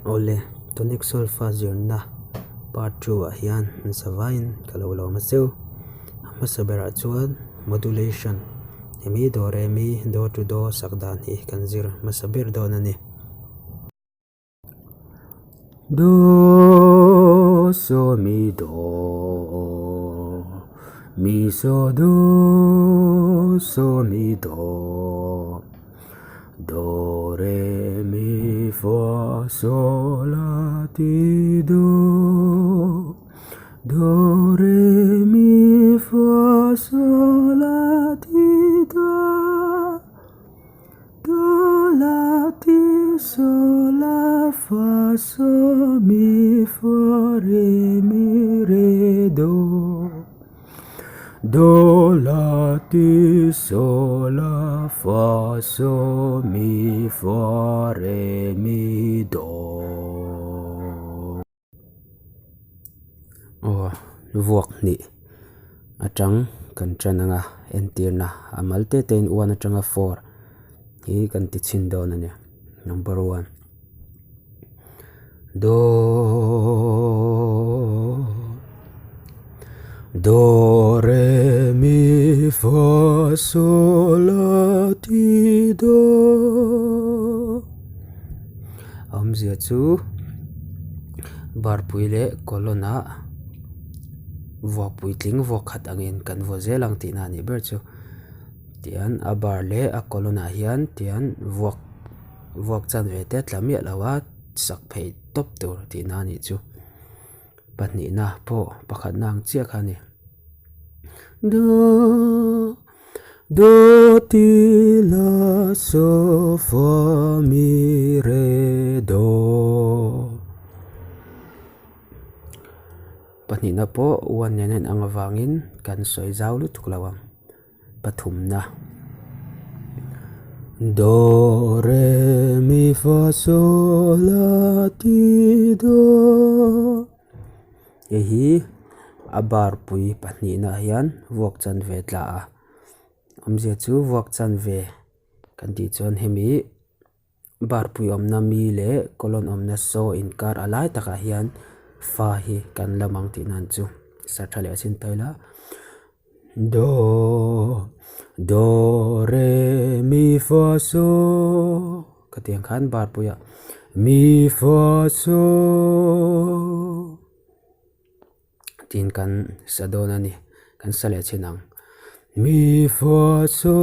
Awle, Tonic Solfa zirna part 2 ah hian zavaiin ka lo lawm a cheu. A hmasa berah chuan modulation, hemi do re mi do to do sak dan hi kan zir hmasa ber dawn a ni. Do so mi do mi so do so mi do do re mi fa so la ti do do re mi fa so la ti do. Do la ti so la fa so mi fa re mi re do. Do la ti so la fa so mi fa re mi do. Aw vuak hnih atang kan tan ang a entirna a mal te te in one atanga four hi kan ti chhin dawn a ni number one do do re mi fa sol la ti do. A awmzia chu barpui leh colon ah vuak puitling vuak khat angin kan vaw zel ang tihna a nih ber chu tian a bar leh a colon ah hian tian vuak vuak chan ve te tla miah lo a sak phei tawp tur tihna a nih chu pahnihna pawh pakhatna ang chiah kha a ni. Do ti la so fa mi re do. Pahnihna pawh one nen a inang avangin kan sawi zau lutuk lo ang. Pathumna. Do re mi fa so la ti do. Hei hi a bar pui pahnihna ah hian vuak chanve tla a awmzia chu vuak chanve kan tih chuan hemi bar pui awmna mi leh kawlawn awmna saw inkar a lai takah hian fa hi kan lam ang tih nan chu sa tha leh a chin tawi la do do re mi fa so. Ka tiang khan bar puiah mi fa so tiin kan sa dawn a ni kan sa leh chin ang mi fa so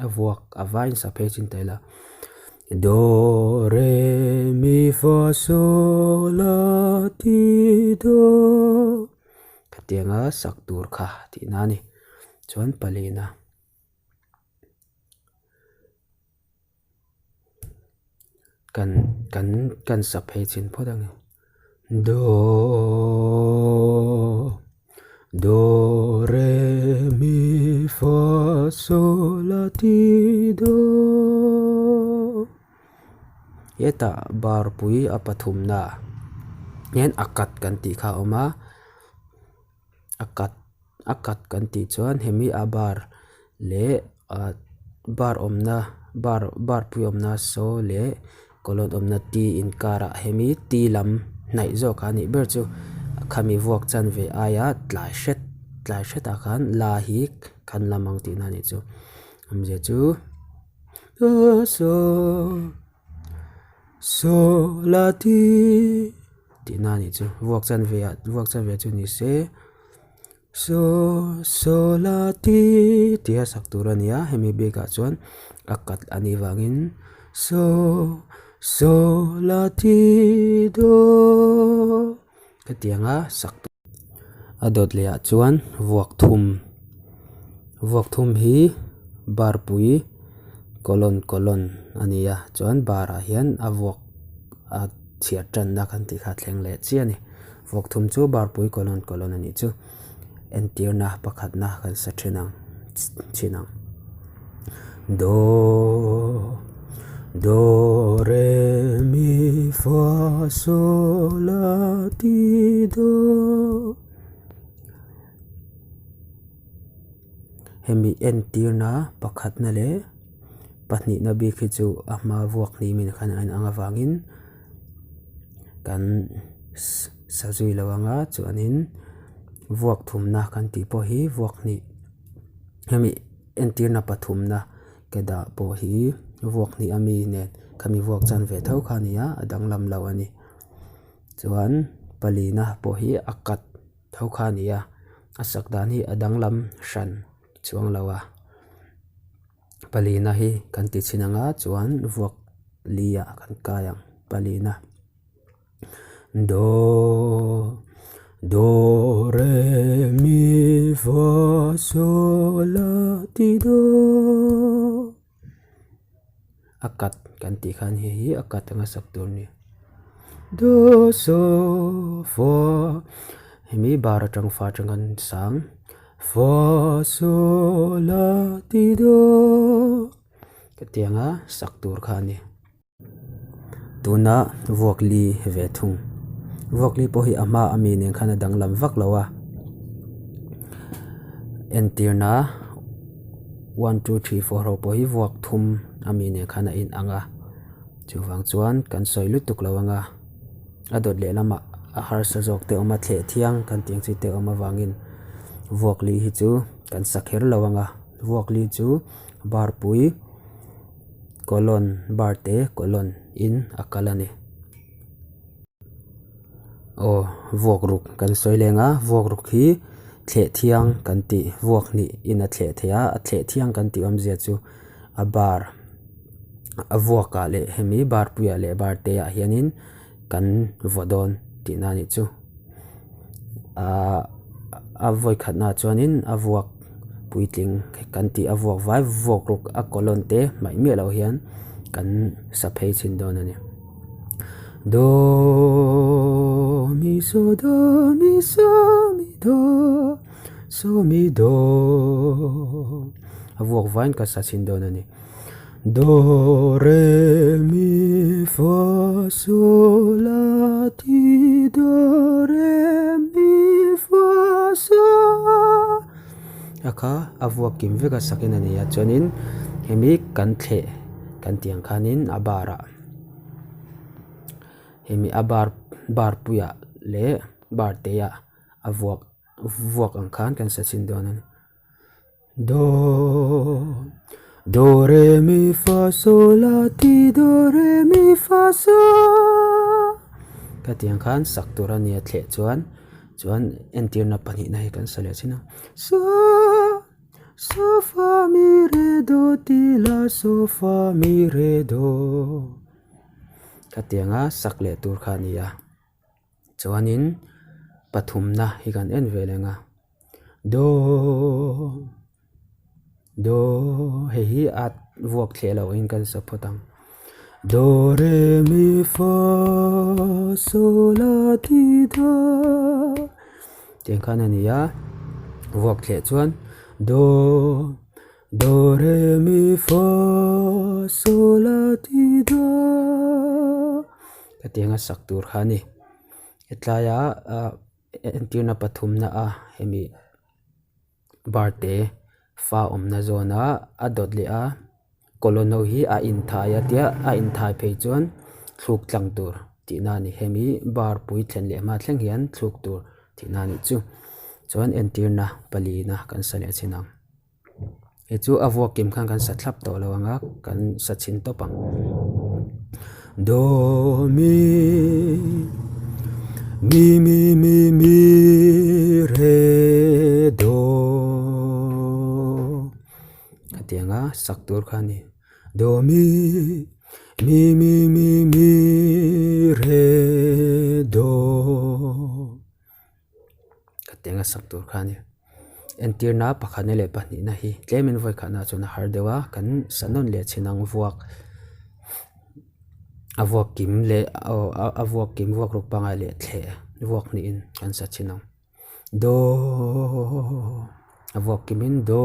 a vuak a vaiin sa phei chin ta ila do re mi fa so la ti do khatianga sak tur kha tihna a ni chuan palina. Kan kan kan sa phei chin phawt ang e do do re mi fa so la ti do hetah bar pui a pathumna hian a cut kan tih kha a awm a. A cut a cut kan tih chuan hemi a bar leh ah bar awmna bar bar pui awmna saw leh kawlawn awmna t inkarah hemi t lam hnaih zawk a nih ber chu khami vuak chan ve aia tlai hret tlai hretah khan la hi kan lam ang tihna a nih chu awmzia chu saw. Saw la ti tihna a nih chu vuak chan ve ah vuak chan ve chu ni se saw saw la ti tih a sak tur a ni a hemi bikah chuan a cut a nih vangin saw saw la ti daw hetiang a sak tur a dawt leh ah chuan vuak thum vuak thum hi bar pui colon colon a ni a chuan bar ah hian a vuak a chhiar tanna kan tih kha a thleng leh chiah a ni vuak thum chu bar pui colon colon a nih chu entirna pakhatna kan sa then ang thin ang do do re mi fa so la ti do hemi entirna pakhatna leh. pahnihna bik hi chu a hma vuak hnih min khan a inang avangin kan sa zui lo ang a chuanin vuak thumna kan tih pawh hi vuak hnih hemi entirna pathumna ke dah pawh hi vuak hnih ami nen khami vuak chan ve tho kha a ni a a danglam lo a ni chuan palina pawh hi a cut tho kha a ni a a sak dan hi a danglam hran chuang lo a palina hi kan ti chhin ang a chuan vuak li ah kan kai ang palina do do re mi fa sol la ti do. A cut kan tih khan hei hi a cut anga sak tur a ni. Do so fa hemi bar atang fa atang khan sang fa so la ti do hetianga sak tur kha a ni. Tuna vuak li ve thung. Vuak li pawh hi a hma ami nen khan a danglam vak lo a. Entirna one two three four ho pawh hi vuak thum ami nen khan a inang a. Chuvang chuan kan sawi lutuk lo ang a. A dawt leh lamah a harsa zawk te awm a thleh thiang kan tih ang chi te awm avangin vuak li hi chu kan sa kher lo ang a. Vuak li chu barpui. Colon bar te colon in a kal a ni. Aw vuak ruk kan sawi leng a vuak ruk hi thleh thiang kan tih vuak hnih in a thleh theih a a thleh thiang kan tih awmzia chu a bar a vuak ah leh hemi bar puiah leh bar te ah hianin kan vaw dawn tihna a nih chu. Ahh a vawi khatnaah chuanin a vuak puitling kan tih a vuak vai vuak ruk a colon te hmaih miah loh hian kan sa phei chhin dawn a ni. Do mi so do mi so mi do so mi do a vuak vaiin ka sa chhin dawn a ni. Do re mi fa sol la ti do re mi fa sol a kha a vuak kim vek a sakin a ni a chuanin hemi kan thleh kan tih ang khanin a bar ah hemi a bar bar puiah leh bar te ah a vuak vuak ang khan kan sa chhin dawn a ni. Do do re mi fa sol la ti do re mi fa sol khatiang khan sak tur a nia thleh chuan chuan entirna pahnihna hi kan sa leh chin a so so fa mi re do ti la so fa mi re do khatianga sak leh tur kha a ni a chuanin pathumna hi kan en ve leng a. Do do hei hi a vuak thleh loh in kan sa phawt ang. Do re mi fa sol la ti do tiang khan a ni a vuak thleh chuan do do re mi fa sol la ti do hetianga sak tur kha a ni hetlaiah ah. Entirna pathumna a hemi bar te fa awmna zawna a dawt leh a colon ho hi a inthai a tia a inthai phei chuan thluk tlang tur tihna a ni hemi bar pui thlen leh hma thleng hian thluk tur tihna a nih chu chuan entirna palina kan sa leh chin ang. Hei chu a vuak kim khan kan sa thlap tawh lo ang a kan sa chhin tawp ang. Do mi mi mi mi mi re do hetiang a sak tur kha a ni. Do mi mi mi mi mi re do. Khatiang a sak tur kha a ni. Entirna pakhatna leh pahnihna hi tlemin vawi khatna chuan a har deuh a kan sa nawn leh chhin ang vuak a vuak kim leh aw a vuak kim vuak ruk pangngai leh thleh vuak hnihin kan sa chhin ang. Do a vuak kimin do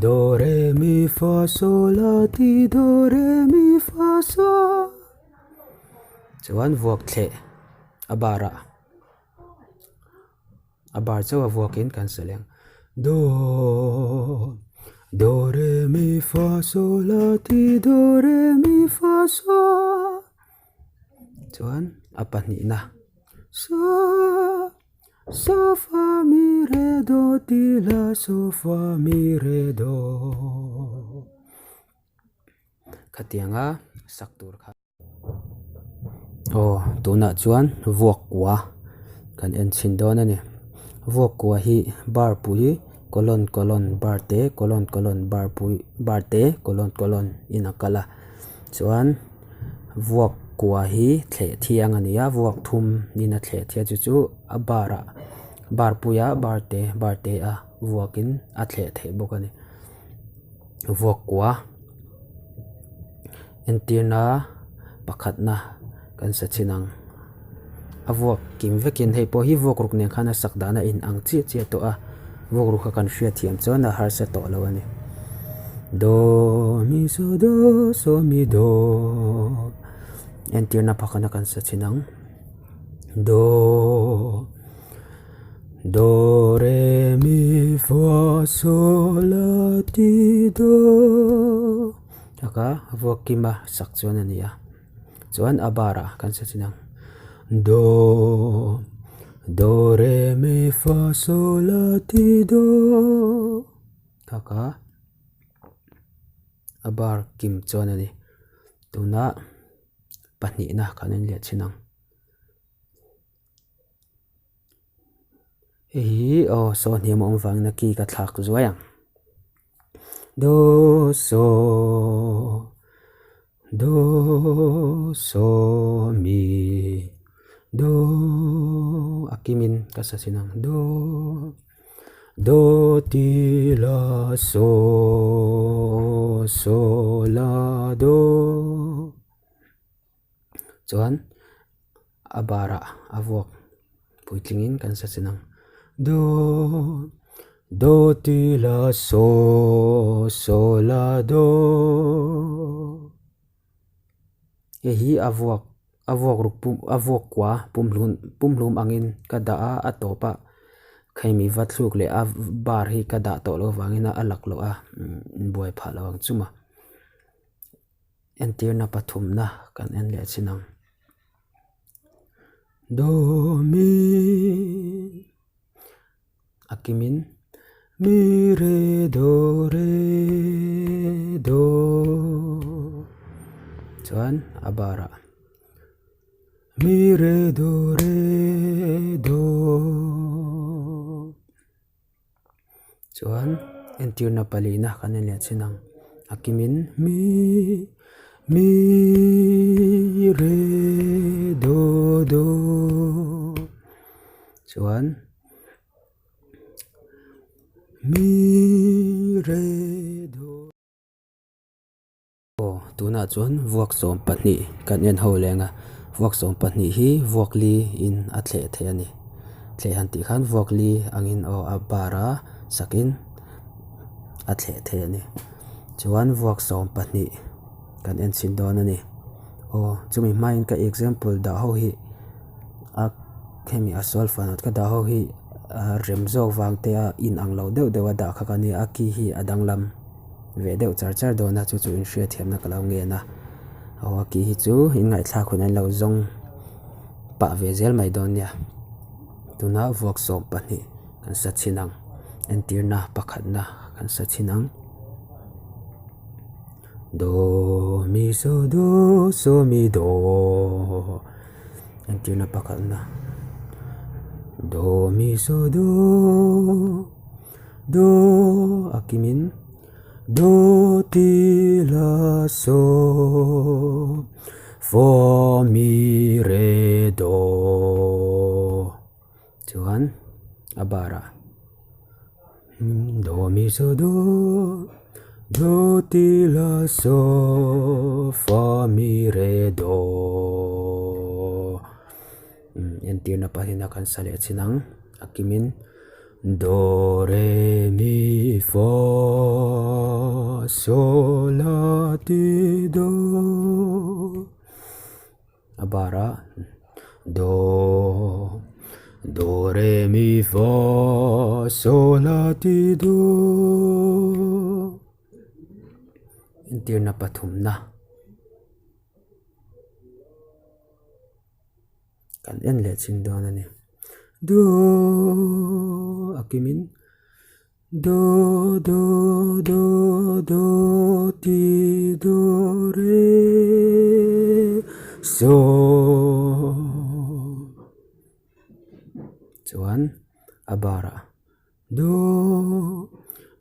do re mi fa sol la ti do re mi fa sol chuan vuak thleh a bar ah. A bar chauh a vuakin kan sa leng. Do. Do re mi fa so la ti do re mi fa so chuan a pahnihna so so fa mi re do ti la so fa mi re do khatianga sak tur kha. Aw tunah chuan vuak kua kan en chhin dawn a ni vuak kua hi bar pui colon colon bar te colon colon bar pui bar te colon colon in a kal a chuan vuak kua hi thleh thiang a ni a vuak thum in a thleh thiang chu chu a bar ah bar puia bar te bar te a vuak in a thleh theih bawk a ni vuak kua. Entirna pakhatna kan sa chin ang. A vuak kim vekin hei pawh hi vuak ruk nen khan a sak dan a in ang chiah chiah tawh a, vuak ruk kha kan hriat thiam chuan a harsa tawh lo a ni. Do mi so do so mi do entirna pakhatna kan sa chin ang. Do. Do re mi fa so la ti do taka vuak kima sak chuan a ni a chuan a bar ah kan sa chin ang do do re mi fa so la ti do taka a bar kim chuan a ni tuna pahnihna kan en leh chin ang. Hei hi aw saw hniam a awm vangin a key ka thlak zuai ang. Do saw do saw mi do a kimin ka sa chin ang do do ti la saw saw la do chuan. A barah a vuak puitlingin kan sa chin ang. Do do ti la so so la do. Hei hi a vuak a vuak ruk pum a vuak kua pumhlum pumhlum angin ka dah a a tawp a khaimi va thluk leh a bar hi ka dah tawh loh avangin a lak loh a buai phah lo ang chuma. Entirna pathumna kan en leh chin ang. Do mi a kimin mi re do re do chuan a barah mi re do re do. Chuan entirna palina kan en leh chin ang a kimin mi mi re do do chuan mi re do. Aw tunah chuan vuak 12 kan en ho leng a vuak 12 hi vuak li in a thleh theih a ni thleh han tih khan vuak li angin aw a bar a sakin a thleh theih a ni chuan vuak 12 kan en chhin dawn a ni aw chumi hmain ka example dah ho hi a hemi a solfa note ka dah ho hi a rem zawk vang te a inang lo deuh deuh a dah kha ka nia a key hi a danglam. Ve deuh char char dawn a chu chu inhriat thiamna ka lo ngen a aw a kih hi chu in ngaihthlak hun an lo zawng pah ve zel mai dawn nia tuna vuak 12 kan sa chhin ang entirna pakhatna kan sa chhin ang do mi so do so mi do entirna pakhatna do mi so do. Do a kimin do ti la so fa mi re do chuan a barah do mi so do do ti la so fa mi re do entirna pahin a kan sa leh chin ang a kimin. Do re mi fa so la ti do a bar a do do re mi fa so la ti do. Entirna pathumna kan en leh chin dawn a ni. Do a kimin do do do do ti do re so chuan a barah Do,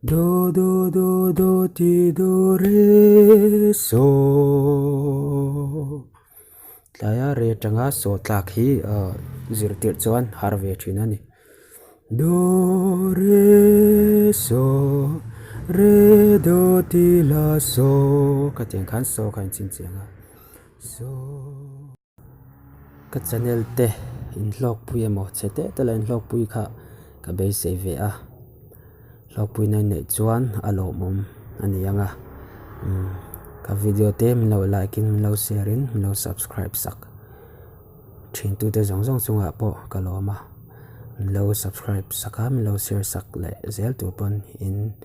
do, do, do, do, ti, do, re, so. Tlaia re atanga saw tlak hi zirtirh chuan har ve thin a ni. Do, re, so, re, do, ti, la, so. Khatiang khan so kha inchhinchhiah ang a. So. Ka channel te inhlawkpui emaw chhe teh teh la inhlawkpui kha ka beisei ve a, hlawkpui na neih chuan a lawmawm a ni ang a, umm ka video te min lo like in min lo share in min lo subscribe sak thin tu te zawng zawng chungah pawh ka lawm a, min lo subscribe sak a min lo share sak leh zel tur pawn in.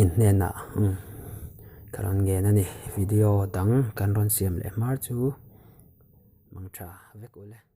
Inhnenah ka rawn ngen a ni. Video dang kan rawn siam leh hmar chu mang tha vek ule.